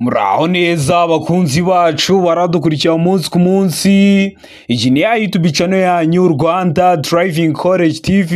Muraho neza abakunzi bacu baradukurikira umunsi ku munsi. Iyi ni ya YouTube channel yanyu, Rwanda Driving College TV,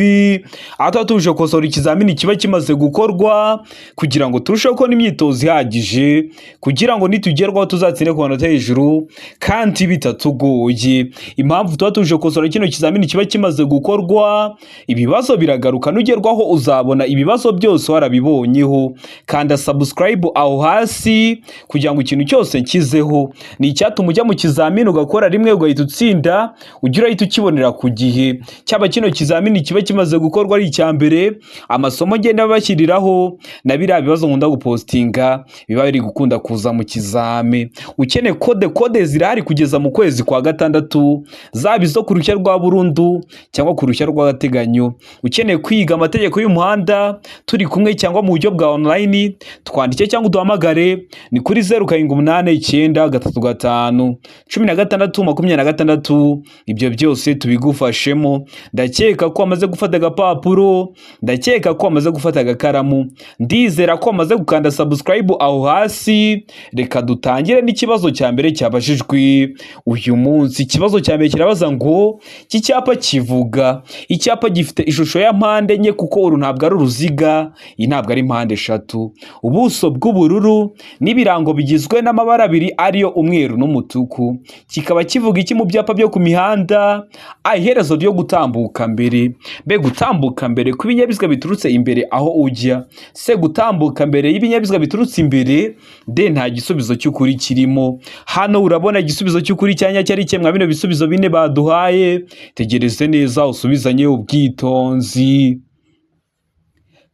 aho tuba tuje gukosora ikizamini kiba kimaze gukorwa kugira ngo turusheho kubona imyitozo ihagije, kugira ngo nitugerwaho tuzatsinde ku manota hejuru kandi bitatugoye. Impamvu tuba tuje gukosora kino kizamini kiba kimaze gukorwa, ibibazo biragaruka. Nugerwaho uzabona ibibazo byose warabibonyeho. Kanda subscribe aho hasi kugira ngo ikintu cyose nshyizeho ni icyatuma ujya mu kizamini ugakora rimwe ugahita utsinda, ujye urahita ukibonera ku gihe. Cyaba kino kizamini kiba kimaze gukorwa ari icya mbere, amasomo ngenda bashyiriraho na biriya bibazo nkunda gupostinga biba biri gukunda kuza mu kizami. Ukeneye code, code zirahari kugeza mu kwezi kwa gatandatu, zaba izo ku ruhushya rwa burundu cyangwa ku ruhushya rw'agateganyo. Ukeneye kwiga amategeko y'umuhanda turi kumwe cyangwa mu buryo bwa online, twandike cyangwa uduhamagare, ni kuri 0789351626. Ibyo byose tubigufashemo. Ndakeka ko wamaze gufata agapapuro, ndakeka ko wamaze gufata agakaramu, ndizera ko wamaze gukanda subscribe aho hasi. Reka dutangire n'ikibazo cya mbere cyabajijwe uyu munsi. Ikibazo cya mbere kirabaza ngo: iki cyapa kivuga? Icyapa gifite ishusho ya mpande enye, kuko uru ntabwo ari uruziga, iyi ntabwo ari mpande eshatu, ubuso bw'ubururu n'ibirango bigizwe n'amabara abiri ariyo umweru n'umutuku, kikaba kivuga iki mu byapa byo ku mihanda? A, iherezo ryo gutambuka mbere. B, gutambuka mbere kw'ibinyabiziga biturutse imbere aho ujya. C, gutambuka mbere y'ibinyabiziga biturutse imbere. D, nta gisubizo cy'ukuri kirimo. Hano urabona igisubizo cy'ukuri cya nyacyo ari kimwe bino bisubizo bine baduhaye. Tegereze neza usubizanye ubwitonzi.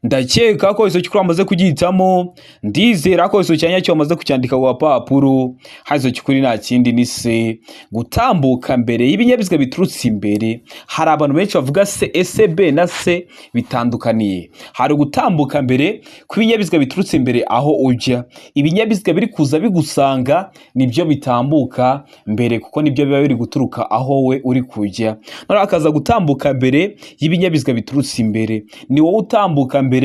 Ndakeka ko icyo cy'ukuri wamaze kugihitamo, ndizera ko icyo cyanya cyo wamaze kucyandika ku gapapuro. Hano icyo cy'ukuri nta kindi, ni C, gutambuka mbere y'ibinyabiziga biturutse imbere. Hari abantu benshi bavuga C. Ese B na C bitandukaniye? Hari gutambuka mbere kw'ibinyabiziga biturutse imbere aho ujya. Ibinyabiziga biri kuza bigusanga nibyo bitambuka mbere, kuko nibyo biba biri guturuka aho we uri kujya. Noneho hakaza gutambuka mbere y'ibinyabiziga biturutse imbere, ni wowe utambuka mbere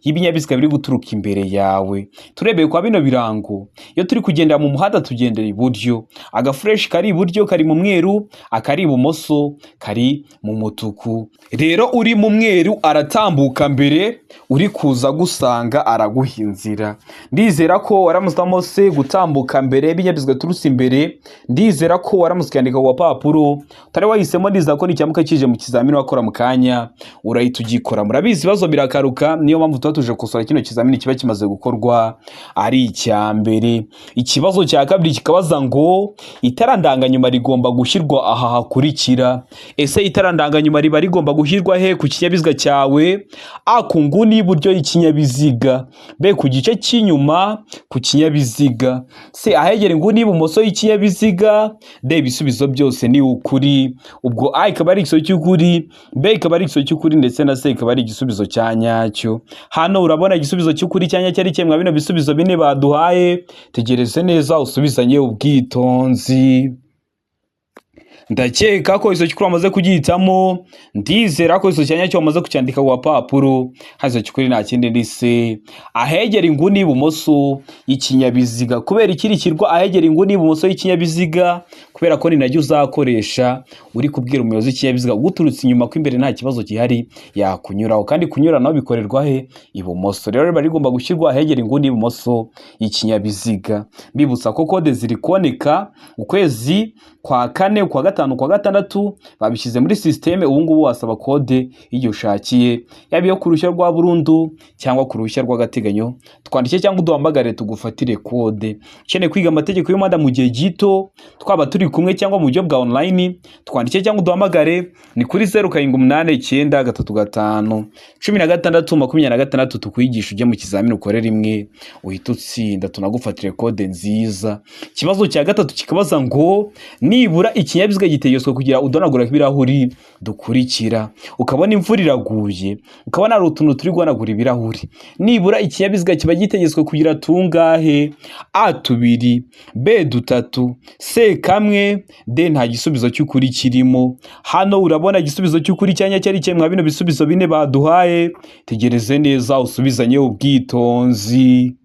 y'ibinyabiziga biri guturuka imbere yawe. Turebeye kwa bino birango, iyo turi kugendera mu muhanda tugendera iburyo. Agafureshi kari iburyo kari mu mweru, akari ibumoso kari mu mutuku. Rero uri mu mweru aratambuka mbere, uri kuza gusanga araguha inzira. Ndizera ko waramusamo C, gutambuka mbere y'ibinyabiziga biturutse imbere. Ndizera ko waramutse ukandika ku gapapuro. Utari wahisemo, ndizera ko nicyamuka kije mu kizamini wakora mu kanya urahita ugikora. Murabizi, ibibazo birakaruka, niyo mpamvu tuba tuje gukosora kino kizamini kiba kimaze gukorwa ari icya mbere. Ikibazo cya kabiri kikabaza ngo: itara ndanganyuma rigomba gushyirwa aha hakurikira. Ese itara ndanganyuma riba rigomba gushyirwa he ku kinyabiziga cyawe? A, ku nguni y'iburyo y'ikinyabiziga. B, ku gice cy'inyuma ku kinyabiziga. C, ahegera inguni y'ibumoso y'ikinyabiziga. D, ibisubizo byose ni ukuri. Ubwo A ikaba ari igisubizo cy'ukuri, B ikaba ari igisubizo cy'ukuri, ndetse na C ikaba ari igisubizo cya nyacyo. Hano urabona igisubizo cy'ukuri cya nyacyo ari kimwe bino bisubizo bine baduhaye. Tegereze neza usubizanye ubwitonzi. Ndakeka ko icyo cy'ukuri wamaze kugihitamo, ndizera ko icyo cyanya cyo wamaze kucyandika ku gapapuro. Hano icyo cy'ukuri nta kindi, ni C, ahegera inguni y'ibumoso y'ikinyabiziga. Kubera ikiri kirwa ahegera inguni y'ibumoso y'ikinyabiziga? Kubera ko ni naryo uzakoresha uri kubwira umuyobozi w'ikinyabiziga uguturutse inyuma ko imbere nta kibazo gihari, yakunyuraho. Kandi kunyuranaho bikorerwa he? Ibumoso. Rero riba rigomba gushyirwa ahegera inguni y'ibumoso y'ikinyabiziga. Mbibutsa ko code ziri kuboneka ukwezi kwa kane, kwa gatanu, kwa gatandatu, babishyize muri système. Ubu ngubu wasaba code igihe ushakiye, yaba iyo ku ruhushya rwa burundu cyangwa ku ruhushya rw'agateganyo. Twandike cyangwa uduhamagare tugufatire code. Ukeneye kwiga amategeko y'umuhanda mu gihe gito, twaba turi kumwe cyangwa mu buryo bwa online, twandike cyangwa uduhamagare, ni kuri 0789351626, tukwigisha ujye mu kizamini ukore rimwe uhita utsinda, tunagufatire code nziza. Ikibazo cya gatatu kikabaza ngo: nibura ikinyabiziga gitegetswe kugira uduhanagura ibirahuri dukurikira. Ukabona imvura iraguye, ukabona hari utuntu turi guhanagura ibirahuri. Nibura ikinyabiziga kiba gitegetswe kugira tungahe? A, tubiri. B, dutatu. C, kamwe. D, nta gisubizo cy'ukuri kirimo. Hano urabona igisubizo cy'ukuri cyanya cyari kimwe bino bisubizo bine baduhaye. Tegereze neza usubizanye ubwitonzi.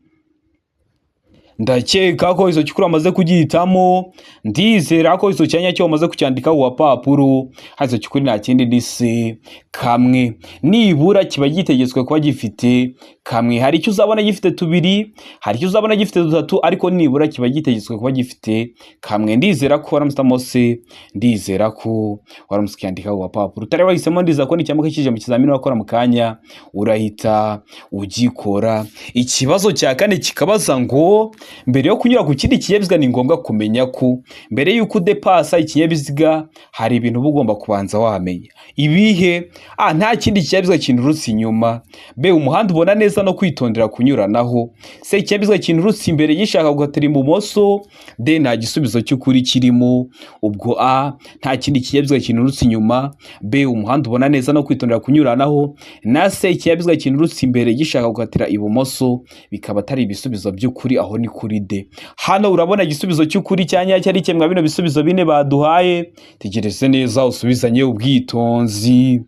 Ndakeka ko izo cyukuri wamaze kugihitamo. Ndizera ko izo cyanya cyo wamaze kucyandika ku gapapuro. Hazo cyukuri nta kindi ni se kamwe. Nibura kiba gitegetswe kuba gifite kamwe. Hari icyo uzabona gifite tubiri, hari icyo uzabona gifite dutatu, ariko nibura kiba gitegetswe kuba gifite kamwe. Ndizera ko waramutse se, ndizera ko waramutse ukiyandika ku gapapuro. Utari wahisemo, ndizera ko nicyamuka kije mu kizamini wakora mu kanya urahita ugikora. Ikibazo cya kane kikabaza ngo mbere yo kunyura ku kindi kinyabiziga ni ngombwa kumenya ko mbere y'uko udepasa ikinyabiziga hari ibintu uba ugomba kubanza wamenya. Ibihe? A, nta kindi kinyabiziga kinturutse inyuma. B, umuhanda ubona neza no kwitondera kunyuranaho. C, ikinyabiziga kinturutse imbere gishaka gukatira ibumoso. D, nta gisubizo cy'ukuri kirimo. Ubwo A, nta kindi kinyabiziga kinturutse inyuma. B, umuhanda ubona neza no kwitondera kunyuranaho. Na C, ikinyabiziga kinturutse imbere gishaka gukatira ibumoso, bikaba atari ibisubizo by'ukuri. Aho ni kuri D. Hano urabona igisubizo cy'ukuri cya nyacyo ari kimwe bino bisubizo bine baduhaye. Tegereze neza usubizanye ubwitonzi.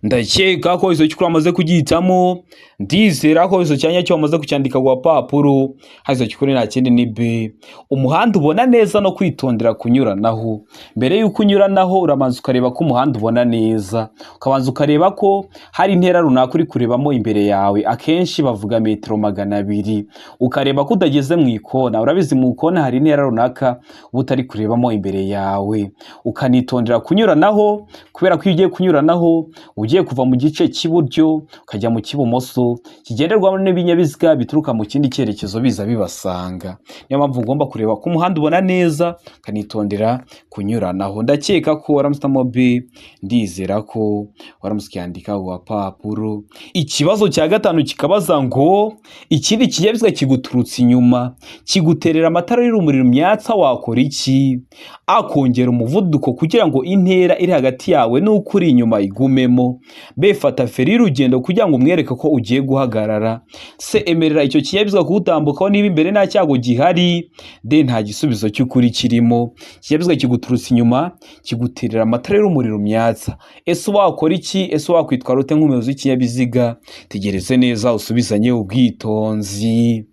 Ndakeka ko izo cyukuri wamaze kugihitamo. Ndizera ko izo cyanya cyo wamaze kucyandika ku gapapuro. Hazo cyukuri nta kindi ni B, umuhanda ubona neza no kwitondera kunyuranaho. Mbere y'uko unyuranaho urabanza ukareba ko umuhanda ubona neza, ukabanza ukareba ko hari intera runaka uri kurebamo imbere yawe, akenshi bavuga metero 200, ukareba ko utageze mu ikona. Urabizi mu ikona hari intera runaka uba utari kurebamo imbere yawe, ukanitondera kunyuranaho, kubera ko iyo ugiye kunyuranaho ugiye kuva mu gice cy'iburyo ukajya mu cy'ibumoso kigenderwamo n'ibinyabiziga bituruka mu kindi cyerekezo biza bibasanga. Niyo mpamvu ugomba kureba ko umuhanda ubona neza, ukanitondera kunyuranaho. Ndakeka ko waramutse B, ndizera ko waramutse ukiyandika ku gapapuro. Ikibazo cya gatanu kikabaza ngo ikindi kinyabiziga kiguturutse inyuma kiguterera amatara y'urumuri rumyatsa, wakora iki? A, kongera umuvuduko kugira ngo intera iri hagati yawe n'uko uri inyuma igumemo. B, fata feri y'urugendo kugira ngo umwereke ko ugiye guhagarara. C, emerera icyo kinyabiziga kuwutambukaho niba imbere nta cyago gihari. D, nta gisubizo cy'ukuri kirimo. Ikinyabiziga kiguturutse inyuma kiguterera amatara y'urumuri rumyatsa, ese wakora iki? Ese wakwitwara ute nk'umuyobozi w'ikinyabiziga? Tegereze neza usubizanye ubwitonzi.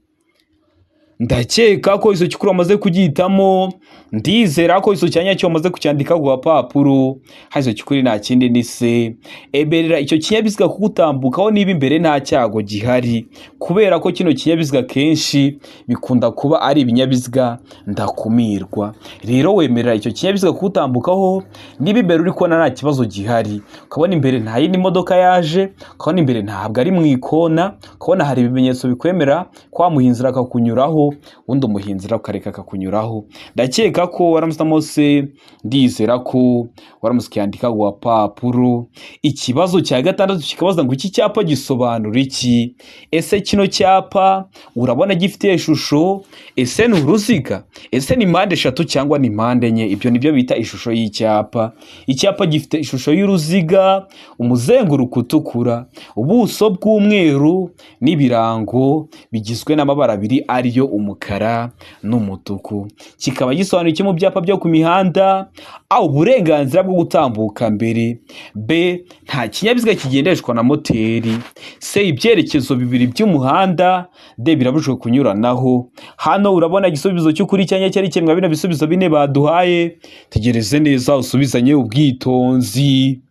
Ndakeka ko izo cyukuri wamaze kugihitamo. Ndizera ko izo cyanya cyo wamaze kucyandika ku gapapuro. Hazo cyukuri nta kindi ni se, emerera icyo kinyabiziga kugutambukaho niba imbere nta cyago gihari, kubera ko kino kinyabiziga kenshi bikunda kuba ari ibinyabiziga ndakumirwa. Rero wemerera icyo kinyabiziga kugutambukaho niba imbere uri kubona nta kibazo gihari, ukabona imbere nta yindi modoka yaje, ukabona imbere ntabwo ari mu ikona, ukabona hari ibimenyetso bikwemera ko wamuha inzira akakunyuraho, ubundi umuha inzira ukareka akakunyuraho. Ndakeka ko waramutse se, ndizera ko waramutse ukiyandika ku gapapuro. Ikibazo cya gatandatu kikabaza ngo iki cyapa gisobanura iki? Ese kino cyapa urabona gifite ishusho? Ese ni uruziga? Ese ni mpande eshatu cyangwa ni mpande enye? Ibyo nibyo bita ishusho y'icyapa. Icyapa gifite ishusho y'uruziga, umuzenguruko utukura, ubuso bw'umweru n'ibirango bigizwe n'amabara abiri ariyo umukara n'umutuku. Kikaba gisobanura iki mu byapa byo ku mihanda? A, uburenganzira bwo gutambuka mbere. B, nta kinyabiziga kigendeshwa na moteri. C, ibyerekezo bibiri by'umuhanda. D, birabujijwe kunyuranaho. Hano urabona igisubizo cy'ukuri cyanya cyari kimwe bino bisubizo bine baduhaye. Tegereze neza usubizanye ubwitonzi.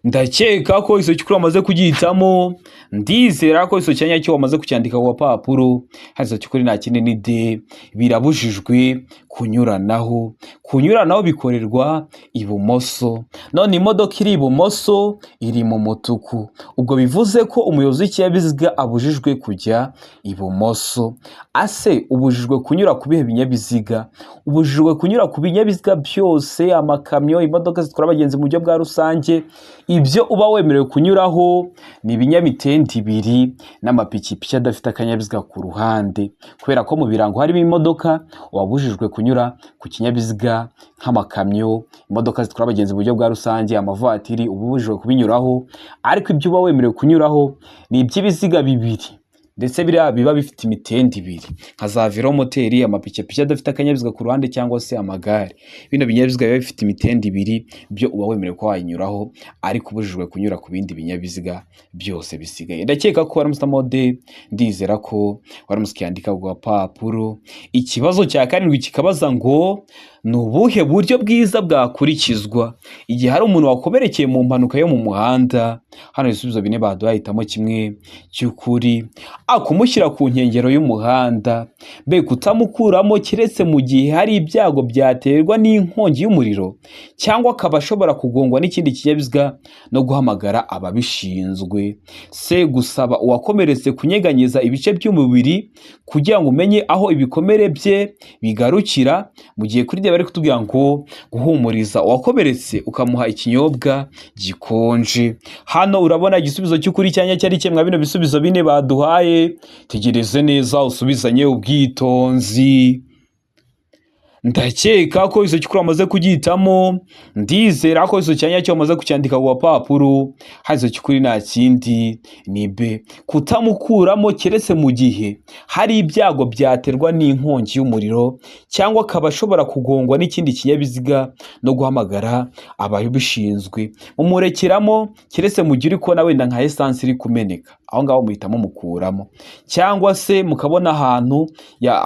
Ndakeka ko iso cyukuri wamaze kugihitamo. Ndizera ko iso cyanya cyo wamaze kucyandika ku gapapuro. Hazo cyukuri nta kindi ni D, birabujijwe kunyuranaho. Kunyuranaho bikorerwa ibumoso. None imodoka iri ibumoso iri mu mutuku, ubwo bivuze ko umuyobozi w'ikinyabiziga abujijwe kujya ibumoso. Ase ubujijwe kunyura ku bihe binyabiziga? Ubujijwe kunyura ku binyabiziga byose, amakamyo, imodoka zitwara abagenzi mu buryo bwa rusange. Ibyo uba wemerewe kunyuraho ni ibinyamitende ibiri n'amapikipiki adafite akanyabiziga ku ruhande, kubera ko mu birango harimo imodoka, wabujijwe kunyura ku kinyabiziga nk'amakamyo, imodoka zitwara abagenzi mu buryo bwa rusange, amavatiri, uba ubujijwe kubinyuraho. Ariko ibyo uba wemerewe kunyuraho ni iby'ibiziga bibiri Ndetse biriya biba bifite imitende ibiri nka za velomoteri, amapikipiki adafite akanyabiziga ku ruhande cyangwa se amagare. Bino binyabiziga biba bifite imitende ibiri byo uba wemerewe kuba wayinyuraho, ariko ubujijwe kunyura ku bindi binyabiziga byose bisigaye. Ndakeka ko waramutse D, ndizera ko waramutse ukiyandika ku gapapuro. Ikibazo cya karindwi kikabaza ngo ni ubuhe buryo bwiza bwakurikizwa igihe hari umuntu wakomerekeye mu mpanuka yo mu muhanda? Hano ibisubizo bine baduhaye, hitamo kimwe cy'ukuri. A, kumushyira ku nkengero y'umuhanda. B, kutamukuramo keretse mu gihe hari ibyago byaterwa n'inkongi y'umuriro cyangwa akaba ashobora kugongwa n'ikindi kinyabiziga no guhamagara ababishinzwe. C, gusaba uwakomeretse kunyeganyeza ibice by'umubiri kugira ngo umenye aho ibikomere bye bigarukira. Mu gihe kuri D bari kutubwira ngo guhumuriza uwakomeretse ukamuha ikinyobwa gikonje. Hano urabona igisubizo cy'ukuri cyanya cyari kimwe bino bisubizo bine baduhaye. Tegereze neza usubizanye ubwitonzi. Ndakeka ko izo cy'ukuri wamaze kugihitamo, ndizera ko izo cyanya cyo wamaze kucyandika ku gapapuro. Hano cy'ukuri nta kindi ni B, kutamukuramo keretse mu gihe hari ibyago byaterwa n'inkongi y'umuriro cyangwa akaba ashobora kugongwa n'ikindi kinyabiziga no guhamagara ababishinzwe. Mumurekeramo keretse mu gihe uri kubona wenda nka esansi iri kumeneka, aho ngaho muhita mumukuramo, cyangwa se mukabona ahantu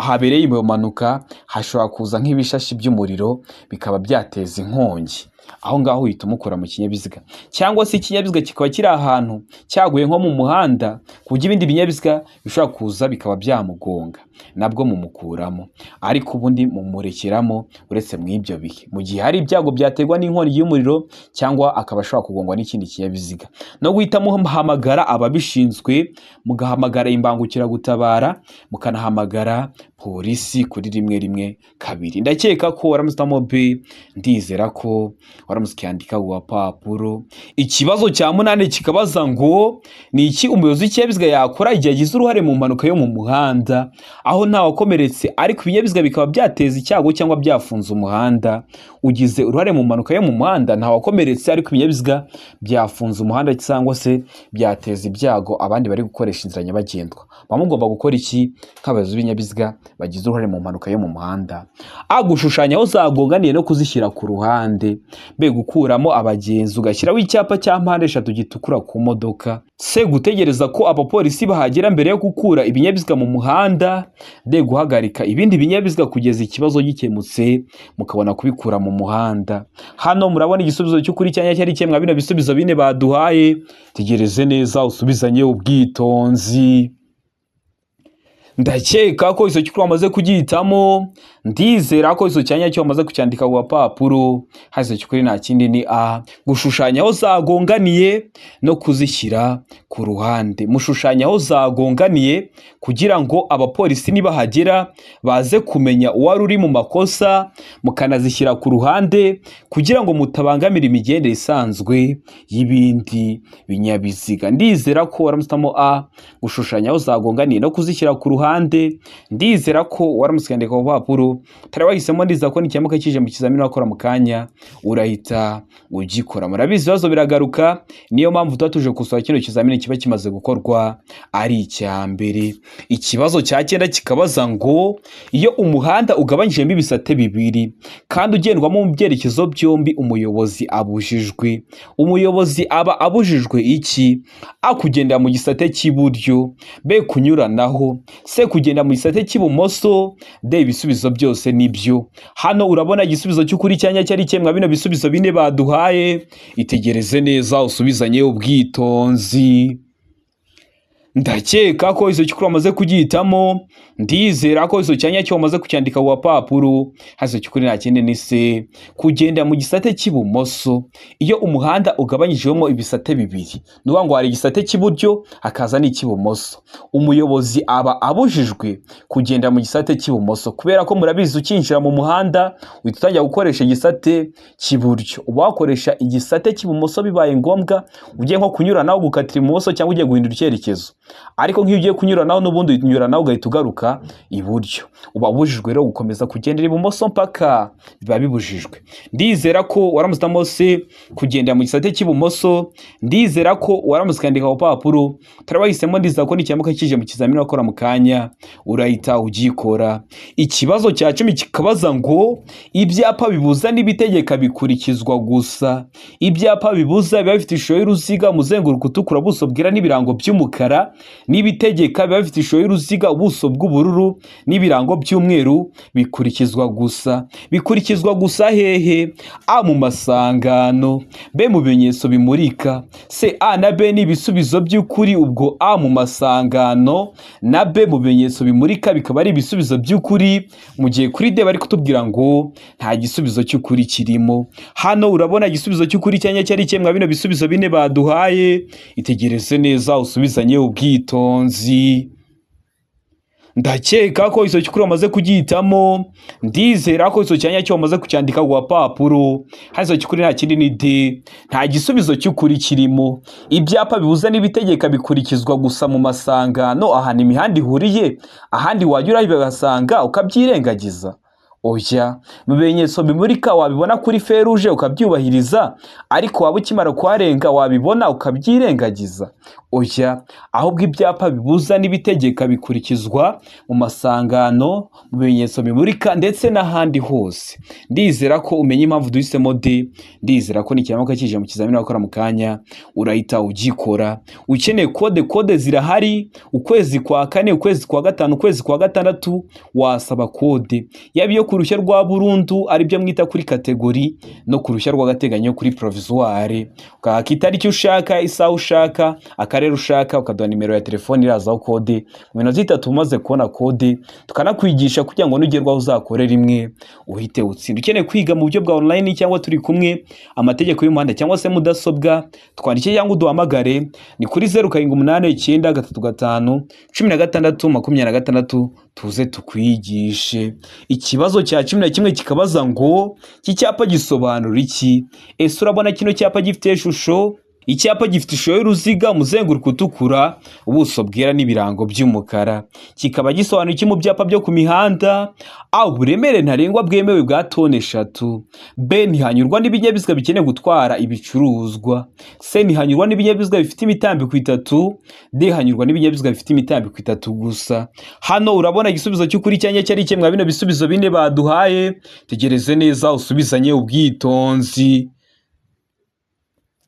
habereye iyo mpanuka hashobora kuza nk'ibishashi by'umuriro bikaba byateza inkongi, aho ngaho uhita umukura mu kinyabiziga, cyangwa se ikinyabiziga kikaba kiri ahantu cyaguye nko mu muhanda ku buryo ibindi binyabiziga bishobora kuza bikaba byamugonga, nabwo mumukuramo. Ariko ubundi mumurekeramo uretse mu ibyo bihe, mu gihe hari ibyago byaterwa n'inkongi y'umuriro cyangwa akaba ashobora kugongwa n'ikindi kinyabiziga, no guhita muhamagara ababishinzwe, mugahamagara imbangukiragutabara, mukanahamagara polisi kuri 112. Ndakeka ko waramutse B, ndizera ko waramutse ukiyandika ku gapapuro. Ikibazo cya munani kikabaza ngo ni iki umuyobozi w'ikinyabiziga yakora igihe agize uruhare mu mpanuka yo mu muhanda aho ntawakomeretse ariko ibinyabiziga bikaba byateza icyago cyangwa byafunze umuhanda? Ugize uruhare mu mpanuka yo mu muhanda, ntawakomeretse ariko ibinyabiziga byafunze umuhanda cyangwa se byateza ibyago abandi bari gukoresha inzira nyabagendwa. Muba mugomba gukora iki nk'abayobozi b'ibinyabiziga bagize uruhare mu mpanuka yo mu muhanda? A, gushushanya aho zagonganiye no kuzishyira ku ruhande. B, gukuramo abagenzi ugashyiraho icyapa cya mpande eshatu gitukura ku modoka. C, gutegereza ko abapolisi bahagera mbere yo gukura ibinyabiziga mu muhanda. D, guhagarika ibindi binyabiziga kugeza ikibazo gikemutse mukabona kubikura mu muhanda. Hano murabona igisubizo cy'ukuri cyanya cyari kimwe bino bisubizo bine baduhaye. Tegereze neza usubizanye ubwitonzi. Ndakeka ko izo cy'ukuri wamaze kugihitamo, ndizera ko izo cyanya cyo wamaze kucyandika ku gapapuro. Hano cy'ukuri nta kindi ni A, gushushanya aho zagonganiye no kuzishyira ku ruhande. Mushushanya aho zagonganiye kugira ngo abapolisi nibahagera baze kumenya uwari uri mu makosa, mukanazishyira ku ruhande kugira ngo mutabangamira imigendere isanzwe y'ibindi binyabiziga. Ndizera ko waramutse A, gushushanya aho zagonganiye no kuzishyira ku ruhande. Ndizera ko waramutse ukandika ku rupapuro utari wahisemo, ndizera ko nikiramuka kije mu kizamini wakora mu kanya urahita ugikora. Murabizi ibibazo biragaruka, niyo mpamvu tuba tuje gukosora kino kizamini kiba kimaze gukorwa ari icya mbere. Ikibazo cya cyenda kikabaza ngo iyo umuhanda ugabanyijemo ibisate bibiri kandi ugendwamo mu byerekezo byombi, umuyobozi abujijwe. Umuyobozi aba abujijwe iki? A, kugendera mu gisate cy'iburyo. B, kunyuranaho. C, kugenda mu gisate cy'ibumoso. D, ibisubizo byose nibyo. Hano urabona igisubizo cy'ukuri cyanya cyari kimwe bino bisubizo bine baduhaye. Itegereze neza usubizanye ubwitonzi. Ndakeka ko izo cy'ukuri wamaze kugihitamo, ndizera ko izo cyanya cyo wamaze kucyandika ku gapapuro. Hano cy'ukuri nta kindi ni C, kugenda mu gisate cy'ibumoso. Iyo umuhanda ugabanyijwemo ibisate bibiri, ni ukuvuga ngo hari igisate cy'iburyo hakaza n'icy'ibumoso, umuyobozi aba abujijwe kugenda mu gisate cy'ibumoso, kubera ko murabizi ukinjira mu muhanda uhita utangira gukoresha igisate cy'iburyo. Uba wakoresha igisate cy'ibumoso bibaye ngombwa ugiye nko kunyuranaho, gukatira ibumoso cyangwa ugiye guhindura icyerekezo. Ariko nk'iyo ugiye kunyuranaho, n'ubundi unyuranaho ugahita ugaruka iburyo, uba ubujijwe rero gukomeza kugendera ibumoso mpaka, biba bibujijwe. Ndizera ko waramutse se kugendera mu gisate cy'ibumoso. Ndizera ko waramutse ukandika ku papuro turabahisemo. Ndizera ko nikiramuka kije mu kizamini wakora mu kanya urahita ugikora. Ikibazo cya 10 kikabaza ngo: ibyapa bibuza n'ibitegeka bikurikizwa gusa. Ibyapa bibuza biba bifite ishusho y'uruziga, umuzenguruko utukura, ubuso bwera n'ibirango by'umukara, n'ibitegeka biba bifite ishusho y'uruziga, ubuso bw'ubururu n'ibirango by'umweru. Bikurikizwa gusa, bikurikizwa gusa hehe? A, mu masangano; B, mu bimenyetso bimurika; C, A na B ni ibisubizo by'ukuri. Ubwo A mu masangano na B mu bimenyetso bimurika bikaba ari ibisubizo by'ukuri, mu gihe kuri D bari kutubwira ngo nta gisubizo cy'ukuri kirimo. Hano urabona igisubizo cy'ukuri cyanya cyari kimwe bino bisubizo bine baduhaye. Itegereze neza, usubizanye ubwitonzi. Ndakeka ko icyo cy'ukuri wamaze kugihitamo. Ndizera ko icyo cyanya cyo wamaze kucyandika ku gapapuro. Hano icyo cy'ukuri nta kindi, ni D, nta gisubizo cy'ukuri kirimo. Ibyapa bibuza n'ibitegeka bikurikizwa gusa mu masangano, ahantu imihanda ihuriye. Ahandi wajya urabihasanga ukabyirengagiza? Oya. Mu bimenyetso bimurika wabibona kuri feruje ukabyubahiriza, ariko waba ukimara kuharenga wabibona ukabyirengagiza? Oya. Ahubwo ibyapa bibuza n'ibitegeka bikurikizwa mu masangano, mu bimenyetso bimurika ndetse n'ahandi hose. Ndizera ko umenya impamvu duhisemo D. Ndizera ko nikiramuka kije mu kizamini wakora mu kanya urahita ugikora. Ukeneye kode, kode zirahari. Ukwezi kwa kane, ukwezi kwa gatanu, ukwezi kwa gatandatu wasaba kode, yaba iyo ku ruhushya rwa burundu, aribyo mwita kuri catégorie, no ku ruhushya rw'agateganyo kuri provisoire. Ukahaka itariki ushaka, isaha ushaka, akarere ushaka, ukaduha nimero ya telefone irazaho kode. Mu minota 3 umaze kubona kode, tukanakwigisha kugira ngo nugerwaho uzakore rimwe uhite utsinda. Ukeneye kwiga mu buryo bwa online cyangwa turi kumwe amategeko y'umuhanda cyangwa se mudasobwa, twandike cyangwa uduhamagare, ni kuri 0789351626, tuze tukwigishe. Ikibazo cya 11 kikabaza ngo: iki cyapa gisobanura iki? Ese urabona kino cyapa gifite ishusho? Icyapa gifite ishusho y'uruziga, umuzenguruko utukura, ubuso bwera n'ibirango by'umukara. Kikaba gisobanura iki mu byapa byo ku mihanda? A, uburemere ntarengwa bwemewe bwa toni 3; B, ntihanyurwa n'ibinyabiziga bikeneye gutwara ibicuruzwa; C, ntihanyurwa n'ibinyabiziga bifite imitambiko itatu; D, hanyurwa n'ibinyabiziga bifite imitambiko itatu gusa. Hano urabona igisubizo cy'ukuri cyanya cyari kimwe bino bisubizo bine baduhaye. Tegereze neza, usubizanye ubwitonzi.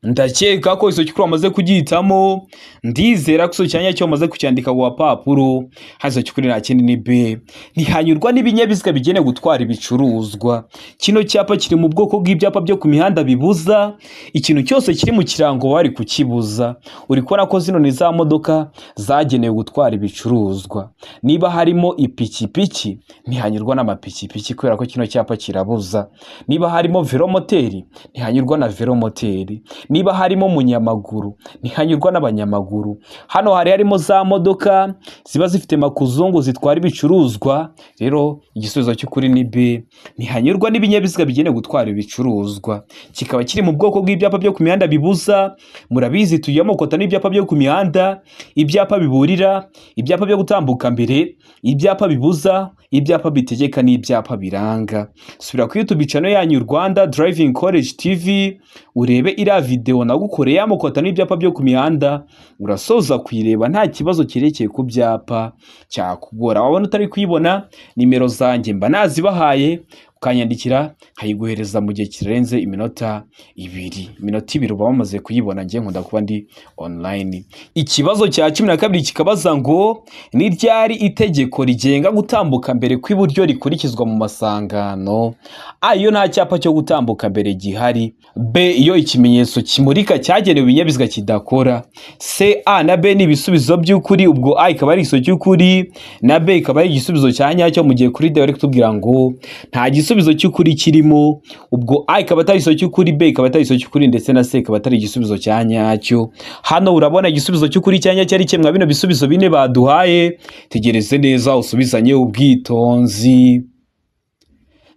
Ndakeka ko icyo cy'ukuri wamaze kugihitamo. Ndizera ko icyo cyanya cyo wamaze kucyandika ku gapapuro. Hano icyo cy'ukuri nta kindi, ni B, ntihanyurwa n'ibinyabiziga bigenewe gutwara ibicuruzwa. Kino cyapa kiri mu bwoko bw'ibyapa byo ku mihanda bibuza. Ikintu cyose kiri mu kirango bari kukibuza. Uri kubona ko zino ni za modoka zagenewe gutwara ibicuruzwa. Niba harimo ipikipiki, ntihanyurwa n'amapikipiki kubera ko kino cyapa kirabuza. Niba harimo velomoteri, ntihanyurwa na velomoteri. Niba harimo umunyamaguru, ntihanyurwa n'abanyamaguru. Hano hari harimo za modoka ziba zifite makuzungu zitwara ibicuruzwa. Rero igisubizo cy'ukuri ni B, ntihanyurwa n'ibinyabiziga bigenewe gutwara ibicuruzwa. Kikaba kiri mu bwoko bw'ibyapa byo ku mihanda bibuza. Murabizi, tugiye amoko atanu y'ibyapa byo ku mihanda: ibyapa biburira, ibyapa byo gutambuka mbere, ibyapa bibuza, ibyapa bitegeka n'ibyapa biranga. Subira kuri YouTube channel yanyu Rwanda Driving College TV, urebe iriya video nagukoreye y'amoko atanu y'ibyapa byo ku mihanda. Urasoza kuyireba nta kibazo cyerekeye ku byapa cyakugora. Wabona utari kuyibona, nimero zanjye mba nazibahaye, ukanyandikira nkayiguhereza mu gihe kirenze iminota 2. Iminota 2 uba wamaze kuyibona. Njye nkunda kuba ndi online. Ikibazo cya 12 kikabaza ngo: ni ryari itegeko rigenga gutambuka mbere kw'iburyo rikurikizwa mu masangano? A, iyo nta cyapa cyo gutambuka mbere gihari; B, iyo ikimenyetso kimurika cyagenewe ibinyabiziga kidakora; C, A na B ni ibisubizo by'ukuri. Ubwo A ikaba ari igisubizo cy'ukuri na B ikaba ari igisubizo cya nyacyo, mu gihe kuri D bari kutubwira ngo nta gisubizo cy'ukuri kirimo. Ubwo A ikaba atari igisubizo cy'ukuri, B ikaba atari igisubizo cy'ukuri, ndetse na C ikaba atari igisubizo cya nyacyo. Hano urabona igisubizo cy'ukuri cya nyacyo ari kimwe bino bisubizo bine baduhaye. Tegereze neza, usubizanye ubwitonzi.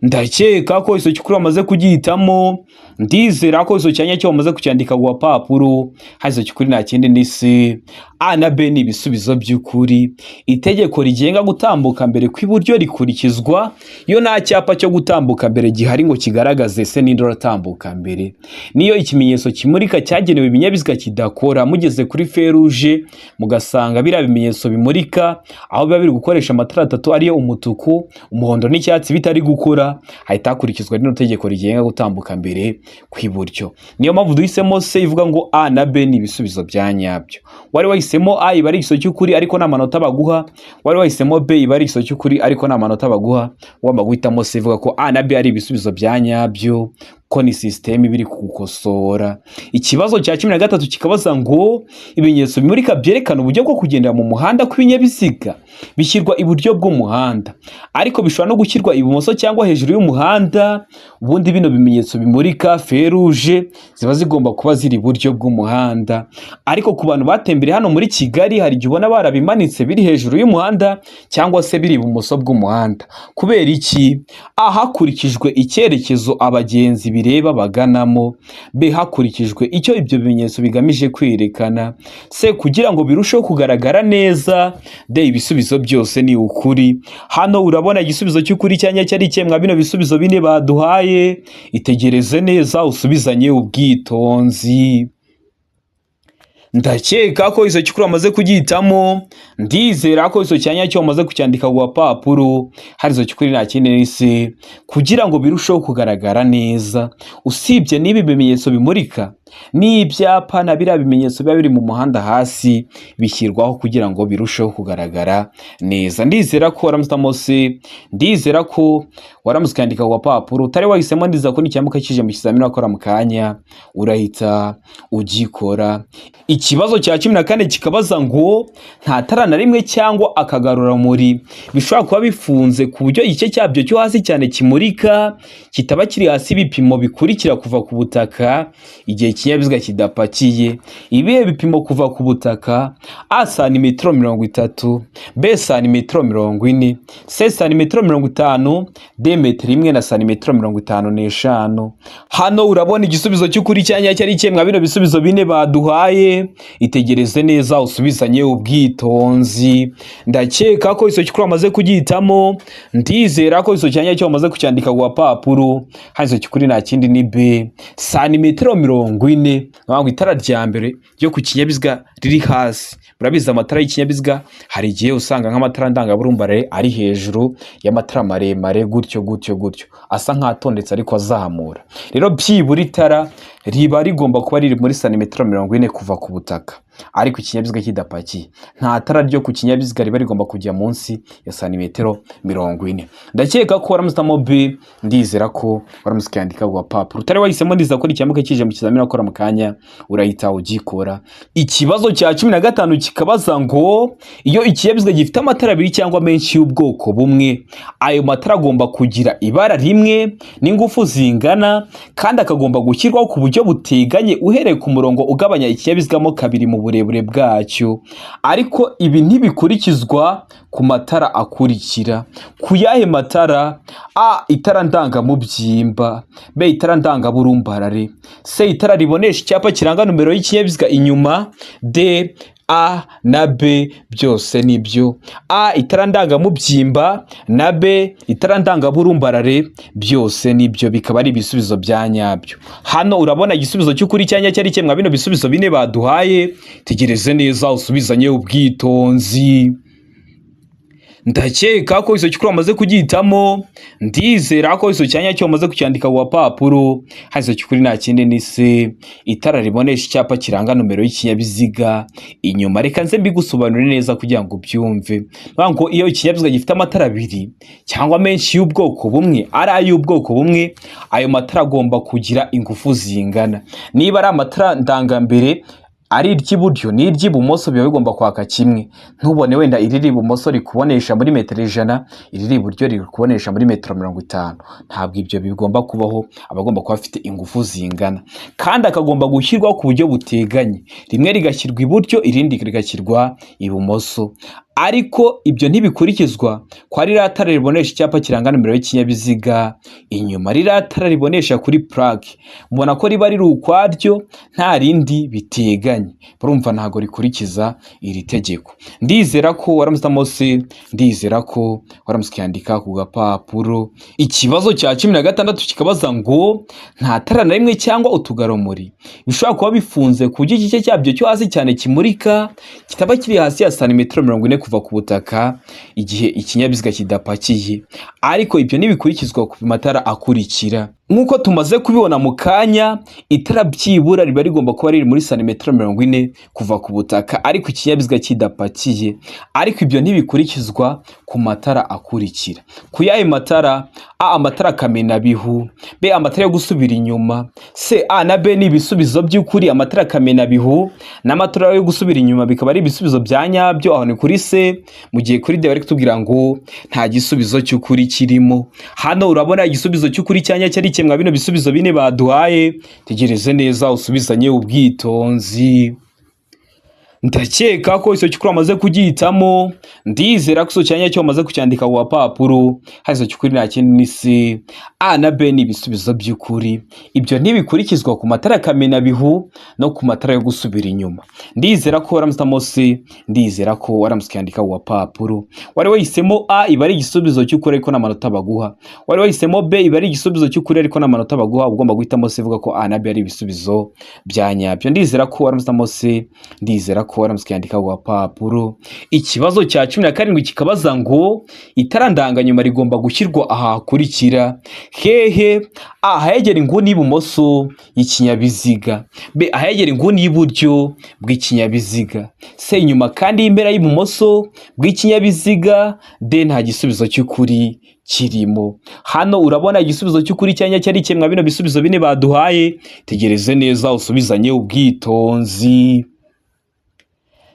Ndakeka ko iso cy'ukuri wamaze kugihitamo. Ndizera ko iso cyanya cyo wamaze kucyandika ku gapapuro. Hasi cy'ukuri nta kindi ni C. A na B ni ibisubizo by'ukuri. Itegeko rigenga gutambuka mbere kw'iburyo rikurikizwa iyo nta cyapa cyo gutambuka mbere gihari ngo kigaragaze se ninde uratambuka mbere. Niyo ikimenyetso kimurika cyagenewe ibinyabiziga kidakora, mugeze kuri feruje mugasanga biriya bimenyetso bimurika aho biba biri gukoresha amatara atatu, ariyo umutuku, umuhondo n'icyatsi, bitari gukora, hahita hakurikizwa rino tegeko rigenga gutambuka mbere kw'iburyo. Niyo mpamvu duhisemo C ivuga ngo A na B ni ibisubizo bya nyabyo. Wari wahisemo A, iba ari igisubizo cy'ukuri, ariko nta manota baguha. Wari wahisemo B, iba ari igisubizo cy'ukuri, ariko nta manota baguha. Ugomba guhitamo C ivuga ko A na B ari ibisubizo bya nyabyo, ko ni sisiteme iba iri kugukosora. Ikibazo cya 13 kikabaza ngo ibimenyetso bimurika byerekana uburyo bwo kugendera mu muhanda kw'ibinyabiziga bishyirwa iburyo bw'umuhanda, ariko bishobora no gushyirwa ibumoso cyangwa hejuru y'umuhanda. Ubundi bino bimenyetso bimurika, feruje, ziba zigomba kuba ziri iburyo bw'umuhanda, ariko ku bantu batembereye hano muri Kigali hari igihe ubona barabimanitse biri hejuru y'umuhanda cyangwa se biri ibumoso bw'umuhanda. Kubera iki? A, hakurikijwe icyerekezo abagenzi bireba baganamo. B, hakurikijwe icyo ibyo bimenyetso bigamije kwerekana. C, kugira ngo birusheho kugaragara neza. D, ibisubizo byose ni ukuri. Hano urabona igisubizo cy'ukuri cyanya cyari ikihe bino bisubizo bine baduhaye? Itegereze neza, usubizanye ubwitonzi. Ndakeka ko iso cy'ukuri wamaze kugihitamo. Ndizera ko iso cyanya cyo wamaze kucyandika ku gapapuro. Hari iso cy'ukuri nta kindi ni C, kugira ngo birusheho kugaragara neza. Usibye n'ibi bimenyetso bimurika n'ibyapa na biriya bimenyetso biba biri mu muhanda hasi bishyirwaho kugira ngo birusheho kugaragara neza. Ndizera ko waramutse C, ndizera ko waramutse ukandika ku gapapuro. Utari wahisemo, ndizera ko nicyamuka kije mu kizamini wakora mu kanya urahita ugikora. Ikibazo cya 14 kikabaza ngo nta tara na rimwe cyangwa akagarurarumuri bishobora kuba bifunze ku buryo igice cyabyo cyo hasi cyane kimurika kitaba kiri hasi ibipimo bikurikira kuva ku butaka igihe ikinyabiziga kidapakiye. Ibihe bipimo kuva ku butaka? A, santimetero 30; B, santimetero 40; C, santimetero 50; D, metero imwe na santimetero 55. Hano urabona igisubizo cy'ukuri cyanya cyari ikihe mwa bino bisubizo bine baduhaye? Itegereze neza, usubizanye ubwitonzi. Ndakeka ko iso cy'ukuri wamaze kugihitamo. Ndizera ko iso cyanya cyo wamaze kucyandika ku gapapuro. Hano iso cy'ukuri nta kindi ni B, santimetero 40. Ngo itara rya mbere ryo ku kinyabiziga riri hasi. Murabizi, amatara y'ikinyabiziga hari igihe usanga nk'amatara ndangaburumbarare ari hejuru y'amatara maremare, gutyo gutyo gutyo, asa nk'atondetse ariko azamura. Rero byibura itara riba rigomba kuba riri muri santimetero 40 kuva ku butaka, ariko ikinyabiziga kidapakiye. Nta tara ryo ku kinyabiziga riba rigomba kujya munsi ya santimetero 40. Ndakeka ko waramutse B, ndizera ko waramutse ukandika ku gapapuro. Utari wahisemo, ndizera ko nicyamuka kije mu kizamini wakora mu kanya urahita ugikora. Ikibazo cya 15 kikabaza ngo iyo ikinyabiziga gifite amatara abiri cyangwa menshi y'ubwoko bumwe, ayo matara agomba kugira ibara rimwe n'ingufu zingana, kandi akagomba gushyirwaho ku buryo buteganye uhereye ku murongo ugabanya ikinyabiziga mo kabiri mu burebure bwacyo. Ariko ibi ntibikurikizwa ku matara akurikira. Ku yahe matara? A, itara ndangamubyimba; B, itara ndangaburumbarare; C, itara ribonesha icyapa kiranga nomero y'ikinyabiziga inyuma; D, A na B byose nibyo. A, itara ndangamubyimba, na B, itara ndangaburumbarare, byose nibyo, bikaba ari ibisubizo bya nyabyo. Hano urabona igisubizo cy'ukuri cyanya cyari kimwe bino bisubizo bine baduhaye? Tegereze neza, usubizanye ubwitonzi. Ndakeka ko iso cy'ukuri wamaze kugihitamo. Ndizera ko iso cyanya cyo wamaze kucyandika ku gapapuro. Hano iso cy'ukuri nta kindi ni C, itara ribonesha icyapa kiranga nomero y'ikinyabiziga inyuma. Reka nze mbigusobanurire neza kugira ngo ubyumve. Niyo ngo iyo ikinyabiziga gifite amatara abiri cyangwa menshi y'ubwoko bumwe, ari ay'ubwoko bumwe, ayo matara agomba kugira ingufu zingana. Niba ari amatara ndangambere, ari iry'iburyo n'iry'ibumoso, biba bigomba kwaka kimwe. Ntubone wenda iriri ibumoso rikubonesha muri metero 100, iriri iburyo rikubonesha muri metero 50. Ntabwo ibyo bigomba kubaho. Aba agomba kuba afite ingufu zingana, kandi akagomba gushyirwaho ku buryo buteganye, rimwe rigashyirwa iburyo, irindi rigashyirwa ibumoso. Ariko ibyo ntibikurikizwa kwa ririya tara ribonesha icyapa kiranga nomero y'ikinyabiziga inyuma, ririya tara ribonesha kuri plaque. Mubona ko riba riri ukwaryo, nta rindi biteganye. Urumva ntabwo rikurikiza iri tegeko. Ndizera ko waramutse C, ndizera ko waramutse ukiyandika ku gapapuro. Ikibazo cya 16 kikabaza ngo nta tara na rimwe cyangwa utugaromuri bishobora kuba bifunze ku buryo igice cyabyo cyo hasi cyane kimurika kitaba kiri hasi ya santimetero 40 kuva ku butaka igihe ikinyabiziga kidapakiye. Ariko ibyo ntibikurikizwa ku matara akurikira. Nk'uko tumaze kubibona mu kanya, itara byibura riba rigomba kuba riri muri santimetero 40 kuva ku butaka ariko ikinyabiziga kidapakiye. Ariko ibyo ntibikurikizwa ku matara akurikira. Ku yayo matara? A, amatara kamenabihu; B, amatara yo gusubira inyuma; C, A na B ni ibisubizo by'ukuri. Amatara kamenabihu n'amatara yo gusubira inyuma bikaba ari ibisubizo bya nyabyo, aho ni kuri C, mu gihe kuri D bari kutubwira ngo nta gisubizo cy'ukuri kirimo. Hano urabona igisubizo cy'ukuri cya nyacyo ari kimwe bino bisubizo bine baduhaye. Tegereze neza, usubizanye ubwitonzi. Ndakeka ko icyo cy'ukuri wamaze kugihitamo. Ndizera ko icyo cyanya cyo wamaze kucyandika ku gapapuro. Hari icyo cy'ukuri, nta kindi, ni C. A na B ni ibisubizo by'ukuri. Ibyo ntibikurikizwa ku matara kamenabihu no ku matara yo gusubira inyuma. Ndizera ko waramutse C, ndizera ko waramutse ukiyandika ku gapapuro. Wari wahisemo A, iba ari igisubizo cy'ukuri ariko n'amanota baguha. Wari wahisemo B, iba ari igisubizo cy'ukuri ariko n'amanota baguha. Ugomba guhitamo C, ivuga ko A na B ari ibisubizo bya nyabyo. Ndizera ko waramutse C, ndizera ko waramutse ukiyandika ku gapapuro. Ikibazo cya 17 kikabaza ngo itara ndanganyuma rigomba gushyirwa aha hakurikira hehe? A, ahegera inguni y'ibumoso y'ikinyabiziga; B, ahegera inguni y'iburyo bw'ikinyabiziga; C, inyuma kandi y'impera y'ibumoso bw'ikinyabiziga; D, nta gisubizo cy'ukuri kirimo. Hano urabona igisubizo cy'ukuri cyanya cyari kimwe bino bisubizo bine baduhaye. Tegereze neza, usubizanye ubwitonzi.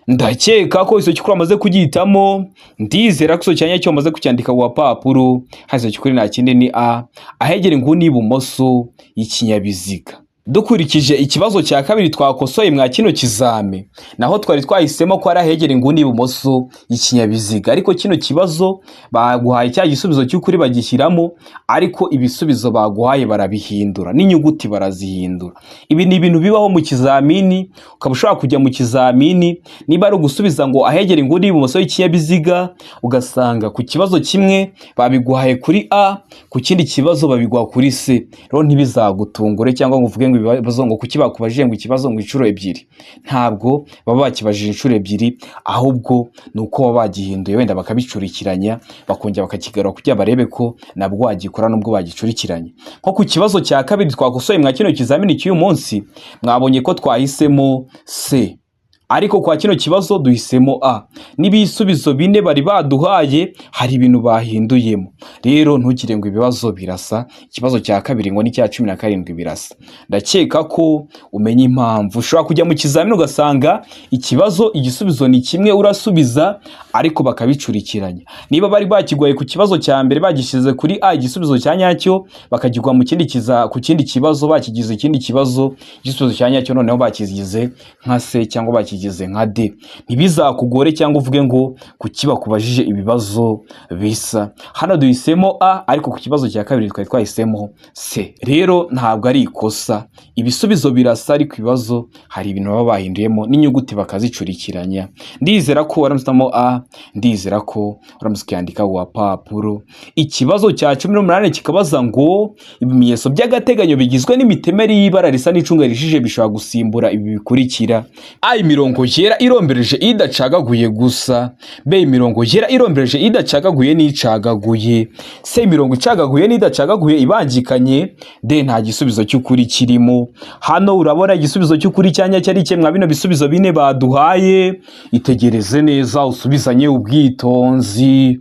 Ndakeka ko icyo cy'ukuri wamaze kugihitamo. Ndizera ko icyo cyanya cyo wamaze kucyandika ku gapapuro. Hasi icyo cy'ukuri nta kindi, ni A, ahegera inguni y'ibumoso y'ikinyabiziga. Dukurikije ikibazo cya kabiri twakosoye mwa kino kizame, naho twari twahisemo ko ari ahegera inguni y'ibumoso y'ikinyabiziga, ariko kino kibazo baguhaye cya gisubizo cy'ukuri bagishyiramo, ariko ibisubizo baguhaye barabihindura n'inyuguti barazihindura. Ibi ni ibintu bibaho mu kizamini. Ukaba ushobora kujya mu kizamini, niba ari ugusubiza ngo ahegera inguni y'ibumoso y'ikinyabiziga, ugasanga ku kibazo kimwe babiguhaye kuri A, ku kindi kibazo babiguha kuri C. Rero ntibizagutungure cyangwa ngo uvuge ngo ibibazo, ngo kuki bakubajije ngo ikibazo ngo inshuro ebyiri. Ntabwo baba bakibajije inshuro ebyiri, ahubwo ni uko baba bagihinduye, wenda bakabicurikiranya, bakongera bakakigarura kugira barebe ko nabwo wagikora nubwo bagicurikiranye. Nko ku kibazo cya kabiri twakosoye mwa kino kizamini cy'uyu munsi, mwabonye ko twahisemo C, ariko kwa kino kibazo duhisemo A. N'ibisubizo bine bari baduhaye hari ibintu bahinduyemo. Rero ntugire ngo ibibazo birasa, ikibazo cya kabiri ngo n'icya 17 birasa. Ndakeka ko umenya impamvu ushobora kujya mu kizamini ugasanga ikibazo igisubizo ni kimwe urasubiza, ariko bakabicurikiranya. Niba bari bakiguhaye ku kibazo cya mbere bagishyize kuri A, igisubizo cya nyacyo, bakagigwa mu kindi kiza ku kindi kibazo bakigize ikindi kibazo, igisubizo cya nyacyo noneho bakigize nka C cyangwa bakigize nka D, ntibizakugore cyangwa uvuge ngo kuki bakubajije ibibazo bisa. Hano duhisemo A, ariko ku kibazo cya kabiri twari twahisemo C. Rero ntabwo ari ikosa, ibisubizo birasa, ariko ibibazo hari ibintu baba bahinduyemo n'inyuguti bakazicurikiranya. Ndizera ko waramutse A, ndizera ko waramutse ukiyandika ku gapapuro. Ikibazo cya 18 kikabaza ngo ibimenyetso by'agateganyo bigizwe n'imitemeri y'ibara risa n'icunga rihishije bishobora gusimbura ibi bikurikira: A, imirongo yera irombereje idacagaguye gusa; B, imirongo yera irombereje idacagaguye n'icagaguye; C, imirongo icagaguye n'idacagaguye ibangikanye; D, nta gisubizo cy'ukuri kirimo. Hano urabona igisubizo cy'ukuri cyanya cyari kimwe bino bisubizo bine baduhaye. Itegereze neza, usubizanye ubwitonzi.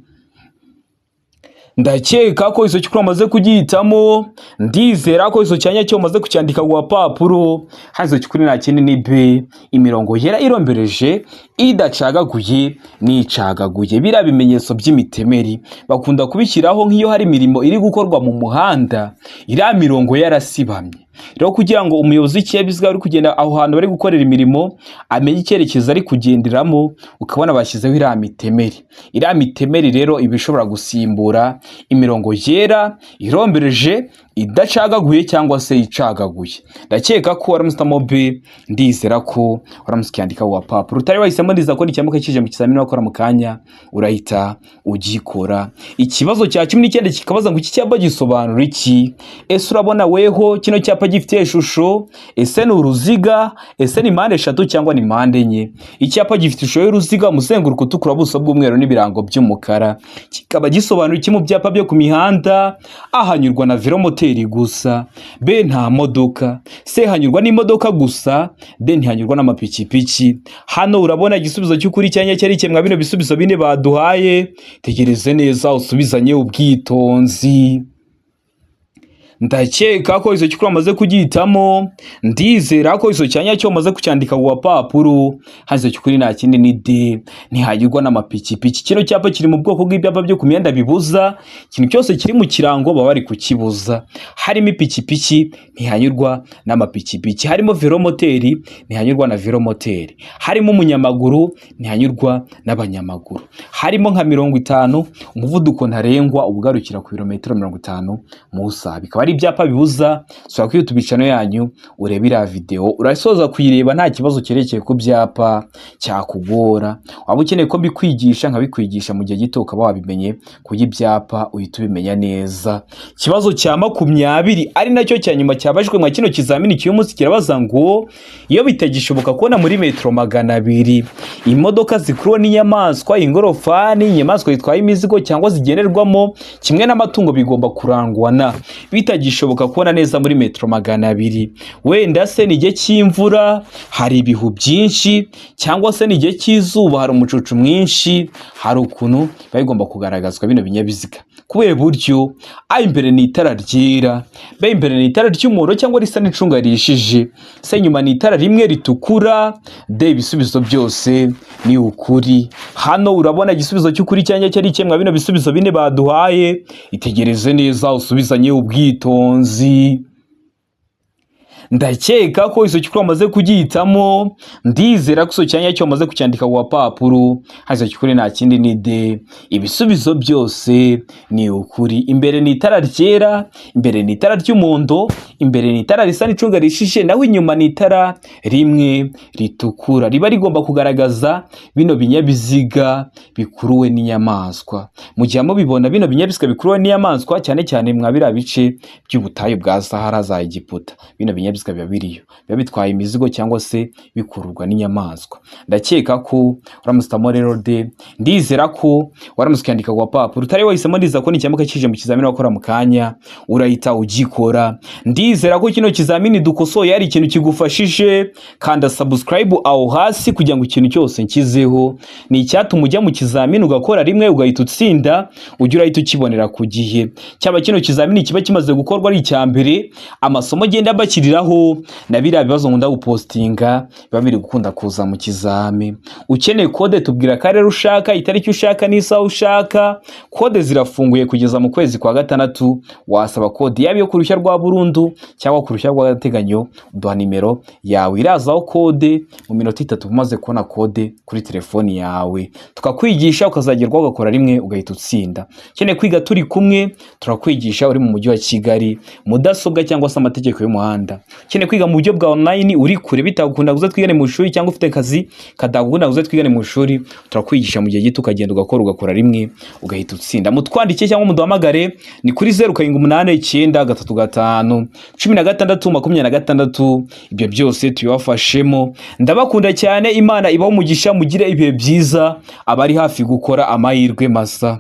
Ndakeka ko icyo cy'ukuri wamaze kugihitamo. Ndizera ko icyo cyanya cyo wamaze kucyandika ku gapapuro. Hano icyo cy'ukuri nta kindi, ni B, imirongo yera irombereje idacagaguye n'icagaguye. Biriya bimenyetso by'imitemeri bakunda kubishyiraho nk'iyo hari imirimo iri gukorwa mu muhanda, iriya mirongo yarasibamye. Rero kugira ngo umuyobozi w'ikinyabiziga uri kugenda aho hantu bari gukorera imirimo amenye icyerekezo ari kugenderamo, ukabona bashyizeho iriya mitemeri. Iriya mitemeri rero iba ishobora gusimbura imirongo yera irombereje idacagaguye cyangwa se icagaguye. Ndakeka ko waramusitamo B, ndizera ko waramutse ukiyandika ku gapapuro. Utari wahisemo, ndizera ko nicyamuka kije mu kizamini wakora mu kanya urahita ugikora. Ikibazo cya 19 kikabaza ngo: iki cyapa gisobanura iki? Ese urabona weho kino cyapa gifite ishusho? Ese ni uruziga? Ese ni mpande eshatu cyangwa ni mpande enye? Icyapa gifite ishusho y'uruziga, umuzenguruko utukura, ubuso bw'umweru n'ibirango by'umukara, kikaba gisobanura iki mu byapa byo ku mihanda? Ahanyurwa na velomoteri gusa, B nta modoka, C hanyurwa n'imodoka gusa, D ntihanyurwa n'amapikipiki. Hano urabona igisubizo cy'ukuri cyanya cyari kimwe bino bisubizo bine baduhaye. Tegereze neza usubizanye ubwitonzi. Ndakeka ko izo cy'ukuri wamaze kugihitamo, ndizera ko izo cyanya cyo wamaze kucyandika ku gapapuro. Hano izo cy'ukuri nta kindi ni D, ntihanyurwa n'amapikipiki. Kino cyapa kiri mu bwoko bw'ibyapa byo ku myenda bibuza ikintu cyose kiri mu kirango, baba bari kukibuza. Harimo ipikipiki, ntihanyurwa n'amapikipiki; harimo velomoteri, ntihanyurwa na velomoteri; harimo umunyamaguru, ntihanyurwa n'abanyamaguru; harimo nka 50, umuvuduko ntarengwa ugarukira ku birometero 50 mu isaha. Bikaba ari ibyapa bibuza. Sura kuri YouTube channel yanyu urebe iriya video, urasoza kuyireba nta kibazo cyerekeye ku byapa cyakugora. Waba ukeneye ko mbikwigisha, nkabikwigisha mu gihe gito ukaba wabimenye, kuko ibyapa uhita ubimenya neza. Ikibazo cya 20, ari nacyo cya nyuma cyabajwe mwa kino kizamini cy'uyu munsi, kirabaza ngo: iyo bitagishoboka kubona muri metero 200 imodoka zikuruwe n'inyamaswa, ingorofani, inyamaswa zitwaye imizigo cyangwa zigenerwamo kimwe n'amatungo, bigomba kurangwa na? Bitagishoboka kubona neza muri metero 200, wenda se ni igihe cy'imvura hari ibihu byinshi, cyangwa se ni igihe cy'izuba hari umucucu mwinshi, hari ukuntu biba bigomba kugaragazwa bino binyabiziga kubera buryo? A imbere ni itara ryera, B imbere ni itara ry'umuhondo cyangwa risa n'icunga rihishije, C inyuma ni itara rimwe ritukura, D ibisubizo byose ni ukuri. Hano urabona igisubizo cy'ukuri cyangwa cyari kimwe bino bisubizo bine baduhaye. Itegereze neza usubizanye ubwitonzi. Ndakeka ko izo cy'ukuri wamaze kugihitamo, ndizera ko icyo cyanya cyo wamaze kucyandika ku gapapuro. Hano cy'ukuri nta kindi ni D, ibisubizo byose ni ukuri. Imbere ni itara ryera, imbere ni itara ry'umuhondo, imbere ni itara risa n'icunga rishije, naho inyuma ni itara rimwe ritukura, riba rigomba kugaragaza bino binyabiziga bikuruwe n'inyamaswa. Mu gihe mubibona bino binyabiziga bikuruwe n'inyamaswa, cyane cyane mwa biriya bice by'ubutayu bwa Sahara, za Egiputa, bino binyabiziga biba biriyo, biba bitwaye imizigo cyangwa se bikururwa n'inyamaswa. Ndakeka ko uramusitamo rero D, ndizera ko waramutse ukiyandika ku gapapuro. Utari wahisemo, ndizera ko nicyamuka kije mu kizamini wakora mu kanya urahita ugikora. Ndizera ko kino kizamini dukosoye hari ikintu kigufashije. Kanda subscribe aho hasi kugira ngo ikintu cyose nkizeho ni icyatuma ujya mu kizamini ugakora rimwe ugahita utsinda, ujye urahita ukibonera ku gihe. Cyaba kino kizamini kiba kimaze gukorwa ari icya mbere, amasomo agenda bashyiriraho na biriya bibazo nkunda gupostinga biba biri gukunda kuza mu kizami. Ukeneye kode, tubwira akarere ushaka, itariki ushaka n'isaha ushaka. Kode zirafunguye kugeza mu kwezi kwa gatandatu. Wasaba kode yaba iyo ku ruhushya rwa burundu cyangwa ku ruhushya rw'agateganyo, uduha nimero yawe irazaho kode, mu minota 3 umaze kubona kode kuri telefoni yawe, tukakwigisha ukazagerwaho ugakora rimwe ugahita utsinda. Ukeneye kwiga turi kumwe, turakwigisha uri mu mujyi wa Kigali, mudasobwa cyangwa se amategeko y'umuhanda. Ukeneye kwiga mu buryo bwa online uri kure, bitagukunda kuza twigane mu ishuri, cyangwa ufite akazi kadagukunda kuza twigane mu ishuri, turakwigisha mu gihe gito ukagenda ugakora, ugakora rimwe ugahita utsinda. Mutwandike cyangwa muduhamagare, ni kuri 0789351626. Ibyo byose tubibafashemo. Ndabakunda cyane, Imana ibaho umugisha, mugire ibihe byiza, abari hafi gukora amahirwe masa.